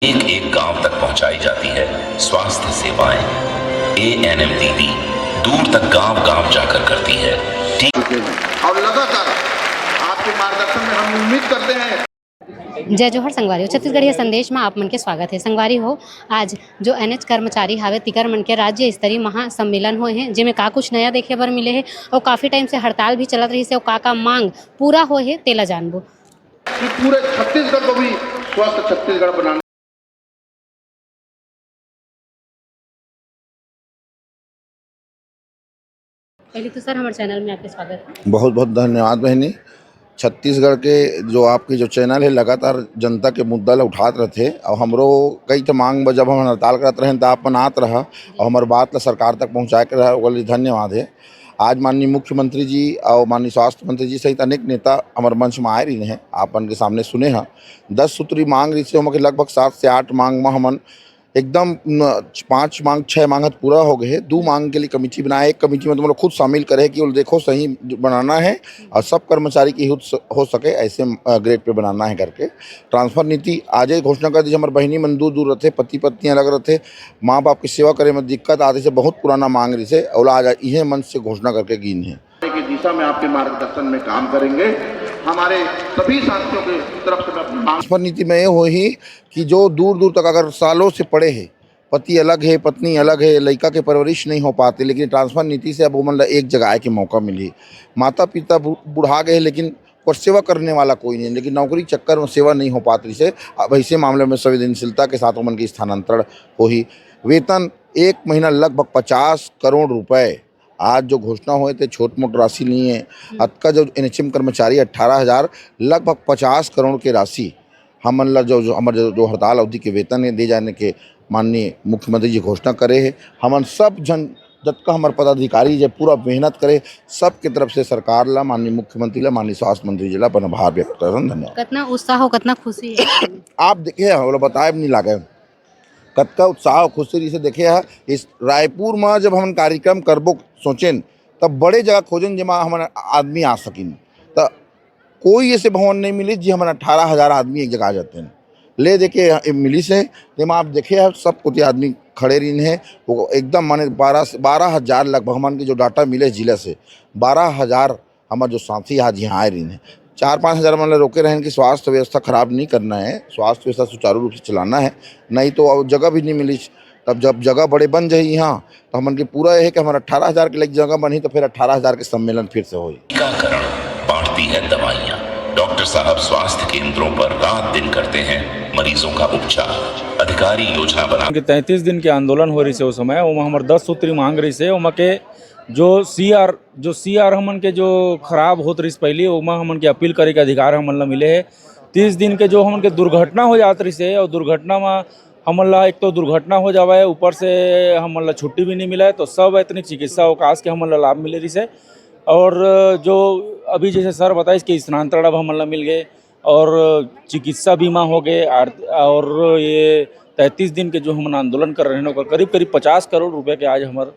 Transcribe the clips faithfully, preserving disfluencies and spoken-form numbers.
एक एक गांव तक पहुंचाई जाती है स्वास्थ्य सेवाएं। एएनएम दीदी दूर तक गांव गांव जाकर करती है। ठीक और लगातार आपके मार्गदर्शन में हम उम्मीद करते हैं। जय जोहार संगवारी हो, छत्तीसगढ़िया संदेश में आप मन के स्वागत है। संगवारी हो, आज जो एनएच कर्मचारी हावे तिकर मन के राज्य स्तरीय महासम्मेलन होए हे, जेमे का कुछ नया देखे बर मिले हे और काफी टाइम से हड़ताल भी चलत रहिस हे और का का मांग पूरा होए हे, तेला जानबो। कि पूरे छत्तीसगढ़ को भी स्वस्थ छत्तीसगढ़ बनाना। पहले तो सर, हमारे चैनल में आपके स्वागत है। बहुत बहुत धन्यवाद बहनी। छत्तीसगढ़ के जो आपके जो चैनल है, लगातार जनता के मुद्दा ला उठात रहथे और हमरो कई ठो मांग बर जब हम हड़ताल करत रहेन त आप मन आत रहा और हमर बात ला सरकार तक पहुंचाए के रहा, ओकर लिए धन्यवाद है। आज माननीय मुख्यमंत्री जी और माननीय स्वास्थ्य मंत्री जी सहित अनेक नेता हमर मंच में आए रहिन हैं, आप मन के सामने सुने हैं। दस सूत्री मांग रहिस हे, ओमा के लगभग सात से आठ मांग में हमन एकदम न, पाँच मांग, छः मांग ह पूरा हो गए हे। दू मांग के लिए कमेटी बनाए, एक कमेटी में तुम लोग खुद शामिल करे कि वो देखो सही बनाना है और सब कर्मचारी के हित स-, हो सके ऐसे अ, ग्रेड पे बनाना है करके। ट्रांसफर नीति आजे घोषणा कर दी। हमारे बहिनी मन दूर दूर रहते, पति पत्नी अलग रहते, माँ बाप की सेवा करे में दिक्कत आते से बहुत पुराना मांग रही से, और आज इहे मंच से घोषणा करके गिन है। की दिशा में आपके मार्गदर्शन में काम करेंगे। हमारे सभी साथियों की तरफ से मैं अपनी मांग ट्रांसफर नीति में ये होही कि जो दूर दूर तक अगर सालों से पड़े हैं, पति अलग है, पत्नी अलग है, लड़का के परवरिश नहीं हो पाते, लेकिन ट्रांसफर नीति से अब ओमन ला एक जगह आए के मौका मिली। माता पिता बु-, बुढ़ा गए, लेकिन पर सेवा करने वाला कोई नहीं, लेकिन नौकरी चक्कर में सेवा नहीं हो पाती से अब ऐसे मामले में संवेदनशीलता के साथ ओमन के स्थानांतरण होही। वेतन एक महीना लगभग पचास करोड़ रुपए, आज जो घोषणा होए थे छोट मोट राशि नहीं है। अतका जो एनएचएम कर्मचारी अट्ठारह हजार, लगभग पचास करोड़ के राशि हमन ला जो, जो हमर जो, जो हड़ताल अवधि के वेतन है दे जाने के माननीय मुख्यमंत्री जी घोषणा करे है। हमन सब जन जतका हमर पदाधिकारी जे पूरा मेहनत करे, सबके तरफ से सरकार ला, माननीय मुख्यमंत्री ला, माननीय स्वास्थ्य मंत्री जी ला अपन आभार व्यक्त करथन। धन्यवाद। कितना उत्साह हो, कितना खुशी है। आप देखे हैं, ओला बताए भी नहीं लागे, कतका उत्साह और खुशी से देखे हैं। इस रायपुर में जब हम कार्यक्रम करबो सोचेन, तब बड़े जगह खोजन जेमा हमन आदमी आ सकिन, त कोई ऐसे भवन नहीं मिली जी हमन अट्ठारह हजार आदमी एक जगह आ जाते हैं। ले देखे ये मिली से, जेमा आप देखे हैं सब कुछ आदमी खड़े रहिन है, वो एकदम माने बारह से, बारह हजार लगभग हमन के जो डाटा मिले जिला से, बारह हजार हमर जो साथी आज यहाँ आए रहिन है। चार पाँच हजार मन ला रोके रहन कि स्वास्थ्य व्यवस्था खराब नहीं करना है, स्वास्थ्य व्यवस्था सुचारू रूप से चलाना है, नहीं तो अब जगह भी नहीं मिली। तब जब जगह बड़े बन जाही यहाँ, तो हमन के पूरा ये है कि हमर अट्ठारह हजार के लग जगह बनही, तो फिर अट्ठारह हजार के सम्मेलन फिर से होही। टीकाकरण, बांटती है दवाइयां। डॉक्टर साहब स्वास्थ्य केंद्रों पर रात दिन करते हैं मरीजों का उपचार। अधिकारी योजना बना के तैंतीस दिन के आंदोलन हो रही से, उस समय ओमा हमर दस सूत्री मांग रही से, ओमा के जो सीआर, जो सीआर हमन के जो खराब होत रहिस पहली, ओमा हमन के अपील करे के अधिकार हमन ला मिले है। तीस दिन के जो हमन के दुर्घटना हो जात रहिस है, और दुर्घटना में हमन ला एक तो दुर्घटना हो जावे, ऊपर से हमन ला छुट्टी भी नहीं मिले, तो सब एतने चिकित्सा अवकाश के हमन ला लाभ मिले रहिस है। और जो अभी जैसे सर बताइस कि स्थानांतरण अब हमन ला मिल गए, और चिकित्सा बीमा हो गए, आर्थ-, और ये तैंतीस दिन के जो हमन आंदोलन कर रहे हैं, ओकर करीब करीब पचास करोड़ रुपए के आज हमर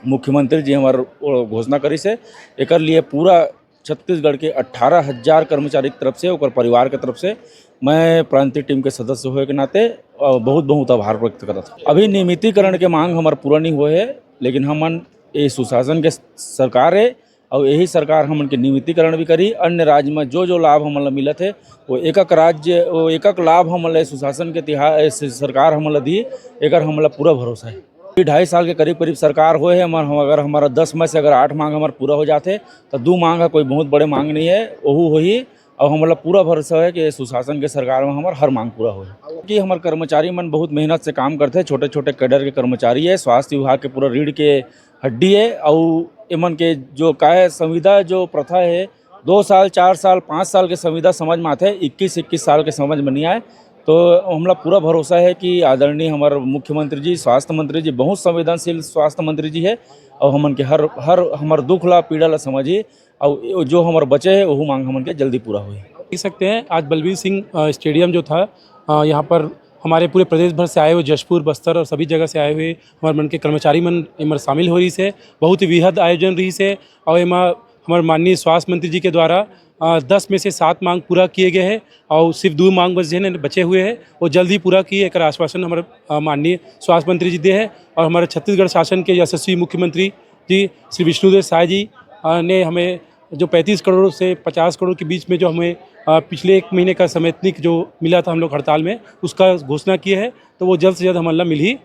मुख्यमंत्री जी हमर ओ घोषणा करिस हे। एकर लिए पूरा छत्तीसगढ़ के अट्ठारह हजार कर्मचारी के तरफ से, ओकर परिवार के तरफ से मैं प्रांतीय टीम के सदस्य होए के नाते, अ, बहुत बहुत आभार व्यक्त करत हूँ। अभी नियमितीकरण के मांग हमर पूरा नहीं हुए है, लेकिन हमन ये सुशासन के सरकार है और यही सरकार हमन के नियमितीकरण भी करी। अन्य राज्य में जो जो लाभ हमन ला मिलत है, वो एकक राज्य, वो एकक लाभ हमन ला सुशासन के तिहा-, ए, स-, सरकार हमन ला दी, एकर हमन ला पूरा भरोसा है। ढाई साल के करीब करीब सरकार होए है हमर, हम अगर हमारा दस में से अगर आठ मांग हमार पूरा हो जाथे, तो दू मांग है, कोई बहुत बड़े मांग नहीं है, वहू होही। और हमन ला पूरा भरोसा है कि सुशासन के सरकार में हमार हर मांग पूरा होही। कि हमार कर्मचारी मन बहुत मेहनत से काम करथे, छोटे छोटे कैडर के कर्मचारी है, स्वास्थ्य विभाग के पूरा रीढ़ के हड्डी है। और एमन के जो का है, संविदा जो प्रथा है, दो साल, चार साल, पाँच साल के संविदा समझ में आथे, इक्कीस इक्कीस साल के समझ में नहीं आए। तो हमला पूरा भरोसा है कि आदरणीय हमार मुख्यमंत्री जी, स्वास्थ्य मंत्री जी बहुत संवेदनशील स्वास्थ्य मंत्री जी है, और हमन के हर हर हमार दुख ला, पीड़ा ला समझी, और जो हमार बचे है, वहू मांग हमन के जल्दी पूरा होही। देख सकते हैं, आज बलबीर सिंह, अ, स्टेडियम जो था, अ, यहाँ पर हमारे पूरे प्रदेश भर से आए हुए, जशपुर, बस्तर और सभी जगह से आए हुए हमारे मन के कर्मचारी मन एमर शामिल हो रही से, बहुत ही वृहद आयोजन रही से। और एमा हमारे माननीय स्वास्थ्य मंत्री जी के द्वारा अ, दस में से सात मांग पूरा किए गए हैं और सिर्फ दो मांग बचे हैं, बचे हुए हैं, वो जल्द ही पूरा किए, एकर आश्वासन हमारे, अ, माननीय स्वास्थ्य मंत्री जी दे हैं और हमारे छत्तीसगढ़ शासन के यशस्वी मुख्यमंत्री जी श्री विष्णुदेव साय जी, अ, ने हमें जो पैंतीस करोड़ से पचास करोड़ के बीच में जो हमें, अ, पिछले एक महीने का सवैतनिक जो मिला था हम लोग हड़ताल में, उसका घोषणा किए है, तो वो जल्द से जल्द हमला मिलही।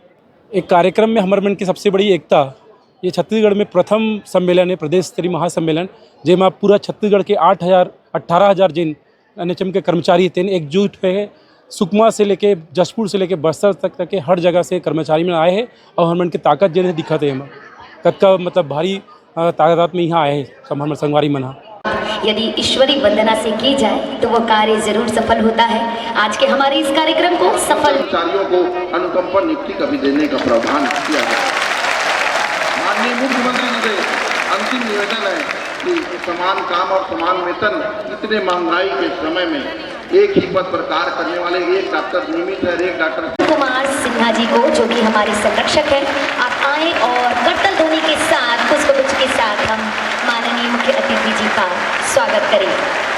एक कार्यक्रम में हमर मन के सबसे बड़ी एकता, ये छत्तीसगढ़ में प्रथम सम्मेलन है, प्रदेश स्तरीय महासम्मेलन, जेमा पूरा छत्तीसगढ़ के आठ हजार, अट्ठारह हजार जेन एनएचएम के कर्मचारी हे, तेन एकजुट हुए हैं। सुकमा से लेके, जशपुर से लेके बस्तर तक, तक के हर जगह से कर्मचारी मन आए हैं और हमन के ताकत जेन हे दिखत है एमा। कतका मतलब भारी, अ, तादाद में यहाँ आए हैं सब हमर संगवारी मन ह। यदि ईश्वरी वंदना से की जाए तो वो कार्य जरूर सफल होता है। आज के हमारे इस कार्यक्रम को सफल कर्मचारियों को अनुकंपा नियुक्ति का भी देने का प्रावधान किया गया। माननीय मुख्यमंत्री जी से अंतिम निवेदन है कि समान काम और समान वेतन, इतने महंगाई के समय में एक ही पद पर कार्य करने वाले एक डॉक्टर नियमित है और एक डॉक्टर कुमार सिन्हा जी को, जो कि हमारे संरक्षक हैं, आप आए और करताल ध्वनि के साथ, पुष्पगुच्छ के साथ हम माननीय मुख्य अतिथि जी का स्वागत करें।